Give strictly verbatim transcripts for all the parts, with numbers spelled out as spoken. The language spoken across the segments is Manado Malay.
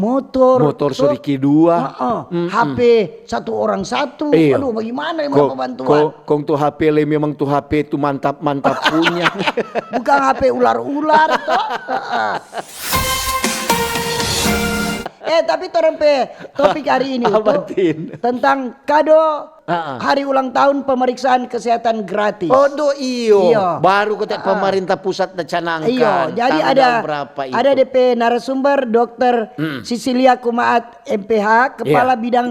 motor, motor to. Soriki dua. Heeh. Mm-mm. H P satu orang satu. Iya. Aduh, bagaimana yang Ko- berapa bantuan? ko- Kong tu H P le memang tu H P tu mantap-mantap punya. Bukan H P ular-ular to. Heeh. Eh, tapi torang pe topik hari ini Apa, itu Tin? tentang kado Ah, ah. hari ulang tahun pemeriksaan kesehatan gratis. Aduh, iyo. Iyo. Baru kote Ah, ah. Pemerintah pusat na canangkan. Iyo, jadi Tanggal ada berapa itu? Ada D P narasumber dokter Hmm. Sisilia Kumaat M P H, Kepala Iya. Bidang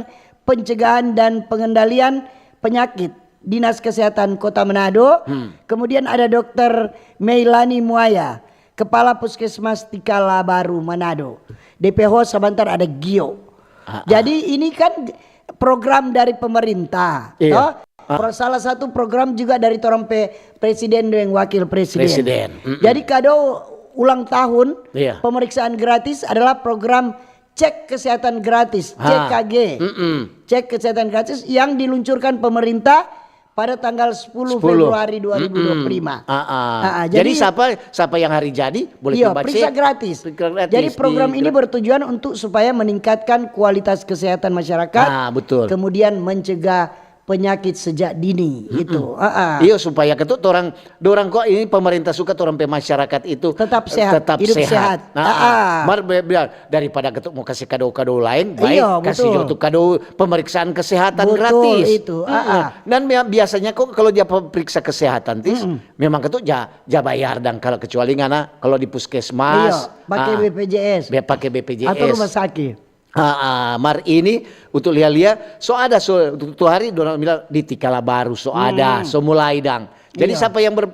Pencegahan dan Pengendalian Penyakit Dinas Kesehatan Kota Manado. Hmm. Kemudian ada dokter Meilani Muaya, Kepala Puskesmas Tikala Baru Manado. D P host sabantar ada Gio. Ah, ah. Jadi ini kan program dari pemerintah, Iya. toh? Ah. Pro- salah satu program juga dari torang pe presiden deng wakil presiden. Presiden. Mm-mm. Jadi kado ulang tahun Iya. pemeriksaan gratis adalah program cek kesehatan gratis, Ah. C K G. Mm-mm. Cek kesehatan gratis yang diluncurkan pemerintah pada tanggal sepuluh Sepuluh. Februari dua ribu dua puluh lima. Mm-mm. Ah, ah. Ah, ah, Jadi, jadi siapa siapa yang hari jadi boleh Iya, periksa periksa gratis. Periksa gratis Jadi program di ini gra- bertujuan untuk supaya meningkatkan kualitas kesehatan masyarakat. Ah, betul. Kemudian mencegah penyakit sejak dini itu. Ah, ah. Iyo, supaya ketu orang dorang kok ini pemerintah suka orang pe masyarakat itu Tetap sehat, tetap hidup sehat. sehat. Ah, Ah, ah. ah. Mar be- biar daripada ketu mau kasih kado-kado lain, baik Iyo, kasih betul. juga tu kado pemeriksaan kesehatan Betul gratis. itu, ah, Mm-mm. ah. Dan bia- biasanya kok kalau dia periksa kesehatan, Tis, memang ketu ja ja bayar dan kalau kecuali ngana kalau di puskesmas, Iyo, pakai ah, B P J S. Be- pakai B P J S. Atau rumah sakit. Ah, ah, mar ini untuk lia-lia, so ada so tu hari dorang bilang di Tikala Baru so ada, so mulai dang. Jadi Iya. Siapa yang ber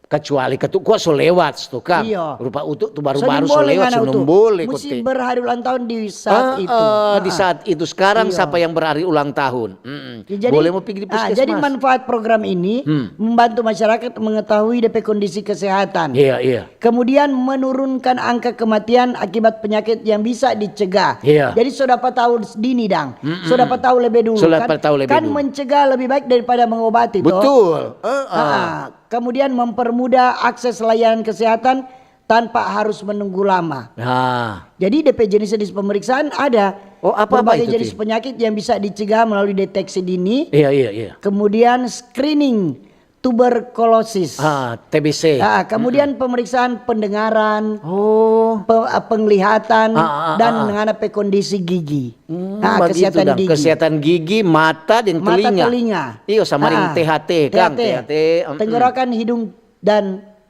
kecuali ketu kua so lewat tu kan. Iya. Rupa utu tu So, baru-baru so boleh lewat, ngana so utu. Boleh Musti kote. Berhari ulang tahun di saat Ah, itu. ah, di Ah. saat itu sekarang Iya. Siapa yang berhari ulang tahun? Mm-mm. Ya, jadi, Boleh mau pergi di ah, puskesmas. Jadi manfaat program ini Hmm. membantu masyarakat mengetahui D P kondisi kesehatan. Iya, iya. Kemudian menurunkan angka kematian akibat penyakit yang bisa dicegah. Iya. Jadi so dapa tahu dini dang. Mm-mm. So dapa tahu lebih dulu So kan. dapa tahu lebih Kan dulu. Mencegah lebih baik daripada mengobati toh. Betul. Eh, eh. Ah, kemudian mempermudah akses layanan kesehatan tanpa harus menunggu lama. Nah, Jadi D P jenis-jenis pemeriksaan ada. Oh, apa-apa Berbagai itu, jenis Tin? Penyakit yang bisa dicegah melalui deteksi dini. Iya, iya, iya. Kemudian screening tuberkulosis. Ah, T B C. Ah, kemudian pemeriksaan pendengaran, Oh. pe- ah, penglihatan, Ah, ah, dan ah, ah. Ngana pe kondisi gigi. Hmm, Ah, begitu kesehatan dong. Gigi. Kesehatan gigi, mata dan Mata, telinga. telinga. Iyo, sama dengan Ah, T H T, kan? T H T. T H T, mm-mm. Tenggorokan, hidung, dan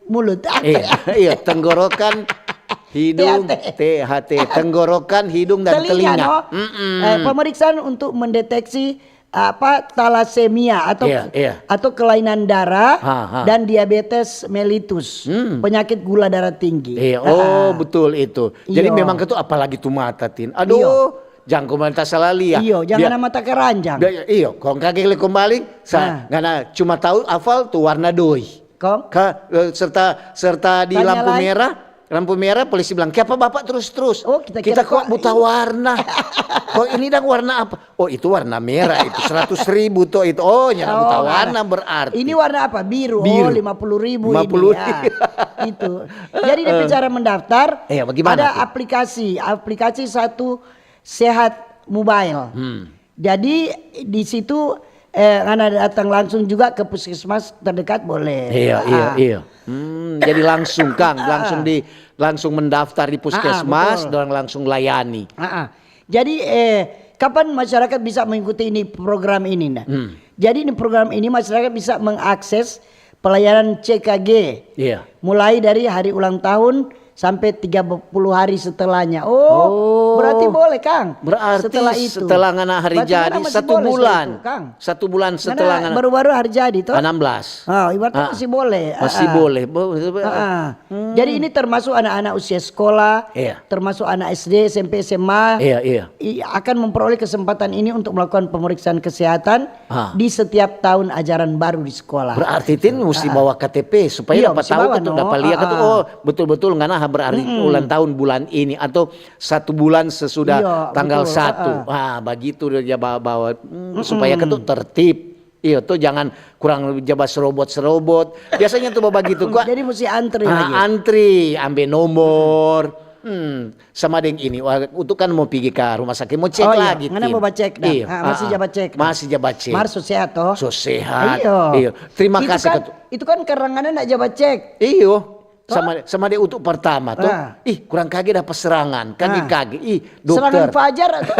mulut. Ah, Iya, iya, tenggorokan, hidung, T H T. T H T, tenggorokan, hidung dan Telinga, telinga. No? Mm-mm. Eh, pemeriksaan untuk mendeteksi apa talasemia atau Iya, iya. atau kelainan darah Ha, ha. Dan diabetes mellitus, Hmm. Penyakit gula darah tinggi. Iya, Ah, oh ah. betul itu. Jadi Iyo. Memang ketu apalagi tu mata, Tin. Aduh, Iyo. Jangan kau mata salah lia. Iyo, jangan mata keranjang. Iyo, kong kage le kong balik. Sa, Ah. Ngana cuma tahu hafal tu warna doi. Kong? Ka, eh, serta serta di Tanya lampu lai. Merah, lampu merah polisi bilang, "Kiapa Bapak terus-terus?" Oh, kita Kita kira kok kok buta ini. Warna. Kok ini dang warna apa? Oh, itu warna merah itu, seratus ribu tuh itu. Oh, nyana buta Oh, warna berarti. Ini warna apa? Biru. Biru. Oh, lima puluh ribu Lima puluh. ini ya. Itu. Jadi dia bicara mendaftar. Iya, bagaimana Ada tuh? Aplikasi, aplikasi Satu Sehat Mobile. Hmm. Jadi di situ eh, ngana datang langsung juga ke puskesmas terdekat boleh. Iya, iya, Ah. Iya. Hmm, jadi langsung Kang, langsung di langsung mendaftar di puskesmas betul. Dan langsung layani. Ah, ah. Jadi eh kapan masyarakat bisa mengikuti ini program ini nah? Hmm. Jadi ini program ini masyarakat bisa mengakses pelayanan C K G. Iya. Mulai dari hari ulang tahun sampai tiga puluh hari setelahnya. Oh, Oh. Berarti boleh Kang. Berarti Setelah itu. Setelah ngana hari Berarti ngana jadi masih satu boleh bulan. Itu, Kang. Satu bulan setelah ngana Baru-baru hari jadi toh. Enam belas. Oh, ibaratnya Ah. Masih boleh. Masih Ah, ah. Boleh. Bo- bo- Ah, ah. Jadi ini termasuk anak-anak usia sekolah, Iya. Termasuk anak S D, S M P, S M A, Iya, iya. I- akan memperoleh kesempatan ini untuk melakukan pemeriksaan kesehatan Ah. Di setiap tahun ajaran baru di sekolah. Berarti Tin mesti bawa K T P supaya Iya, dapat mesti tahu bawa, ketu no. dapat lihat ketu, Ah, ah. Oh, betul-betul ngana berarti ulang tahun bulan ini atau satu bulan sesudah Iya, tanggal betul, satu. Ah, ah. Ah, begitu dia bawa, bawa hmm, supaya ketu tertib. Iyo tuh jangan kurang jaba serobot-serobot. Biasanya tuh bawa gitu kok. Jadi mesti antri Ah, lagi. Antri, ambil nomor. Hmm, sama deng ini, wah, untuk kan mo pigi ka rumah sakit, mo cek Oh, iya. lagi, Ngana Tim. mo bacek, dah. Iyo, Ah, masih ah, ja bacek, dah. masih ja bacek. Mar so sehat, toh? So sehat. Iyo. Iyo. Terima Itu kasih, kan, Ketua. itu kan karena ngana nda ja bacek. Iyo. Toh? Sama, sama deng untuk pertama, toh. Ah. Ih, kurang kage dapa serangan. Kage, Ah. kage. Ih, Serangan dokter. fajar atau?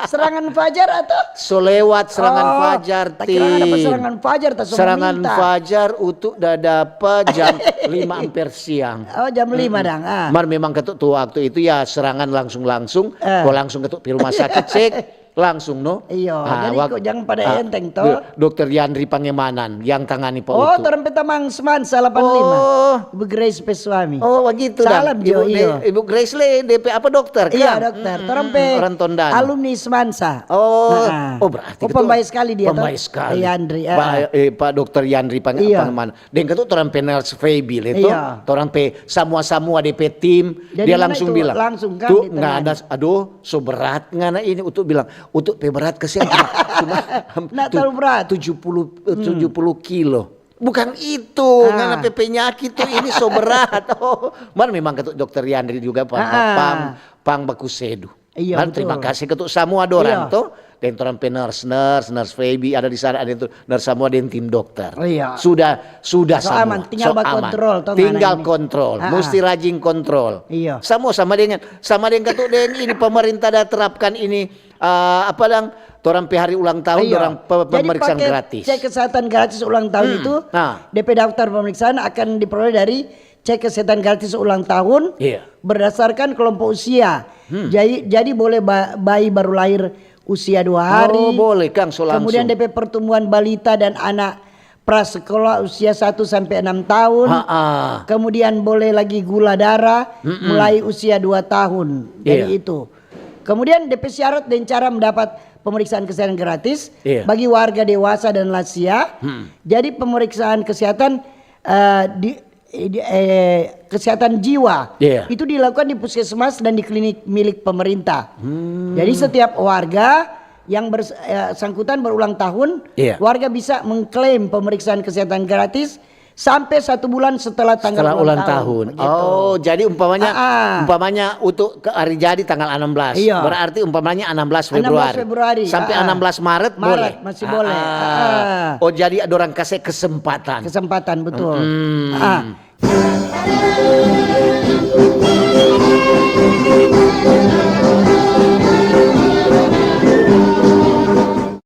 Serangan fajar atau? So lewat serangan Oh, fajar, tak kira ada apa Tim. serangan fajar, tak so Serangan minta. fajar untuk da dapa jam lima amper siang. Oh, jam lima Mm-mm. dang, ah. Mar memang ketuk tu waktu itu ya serangan langsung-langsung, Eh. ko langsung ketuk pi rumah sakit cek, langsung no. Iyo, Ah, jadi wak-, ko jang pada ah, enteng to. do-, Dokter Yandri Pangemanan yang tangani pa Oh, utu. torang pe tamang Semansa delapan lima. Oh. Ibu Grace pe suami. Oh, begitu dang. Salam jo, Ibu, iyo. Ibu Grace le, D P apa dokter Iya, kan? dokter. Mm-mm, Torang pe orang Tondan. alumni Semansa. Oh, Ah. oh, berarti Oh, ketua pembaik sekali dia, toh? pembaik sekali. Yandri, ah. Ba-, eh, Pak Dokter Yandri Pang-, Iya. Pangemanan. Deng ketua torang pe nurse Feby le, toh? Iya. Torang pe samua-samua de pe tim, Jadi dia ngana langsung itu bilang, langsung kan "Tuh, di nggak tengah ada, ni. aduh, so berat ngana ini." Utu bilang, "Utu pe berat kasihan cuma, cuma Nggak tu-, terlalu berat. tujuh puluh, eh, Hmm. tujuh puluh kilo." Bukan itu, Ah. ngana pe penyakit tuh ini so berat. Oh, mar memang ketuk Dokter Yandri juga pang, Ah, ah. pang, pang baku sedu. Iya, Mar betul. terima kasih ketuk samua dorang Iya. toh. Deng torang pe nurse, nurse, nurse Feby ada di sana, ada itu nurse samua deng tim dokter. Iya. Sudah, sudah So samua. aman, tinggal So aman. bakontrol toh Tinggal ngana ini. kontrol, Ah, musti ah. rajin kontrol. Iya. Samua sama dengan, sama dengan ketuk deng ini pemerintah ada terapkan ini, eh, apa dang, torang pe hari ulang tahun, Iya. dorang pe-, Jadi pemeriksaan paket gratis. cek kesehatan gratis ulang tahun Hmm. itu, Nah. de pe daftar pemeriksaan akan diperoleh dari cek kesehatan gratis ulang tahun Iya. berdasarkan kelompok usia. Hmm. Jadi, jadi boleh ba-, bayi baru lahir usia dua hari. Oh, boleh, Kang, so langsung. Kemudian de pe pertumbuhan balita dan anak prasekolah usia satu sampe enam tahun. Ha, ah. Kemudian boleh lagi gula darah Mm-mm. mulai usia dua tahun. Jadi Iya. itu. Kemudian de pe syarat dan cara mendapat pemeriksaan kesehatan gratis Iya. bagi warga dewasa dan lansia. Hmm. Jadi pemeriksaan kesehatan, eh, di, di, eh, kesehatan jiwa Iya. itu dilakukan di puskesmas dan di klinik milik pemerintah. Hmm. Jadi setiap warga yang bers-, eh, sangkutan berulang tahun, Iya. warga bisa mengklaim pemeriksaan kesehatan gratis sampe satu bulan setelah tanggal Setelah ulang ulang tahun. tahun. Begitu. Oh, jadi umpamanya, Ah, ah. umpamanya untuk ke hari jadi tanggal enam belas. Iya. Berarti umpamanya enam belas Februari. Enam belas Februari. Sampai Ah, ah. enam belas Maret Maret boleh? masih Ah, boleh. ah. Ah, ah. Oh, jadi ada orang kasih kesempatan. Kesempatan, betul. Mm-mm. Ah.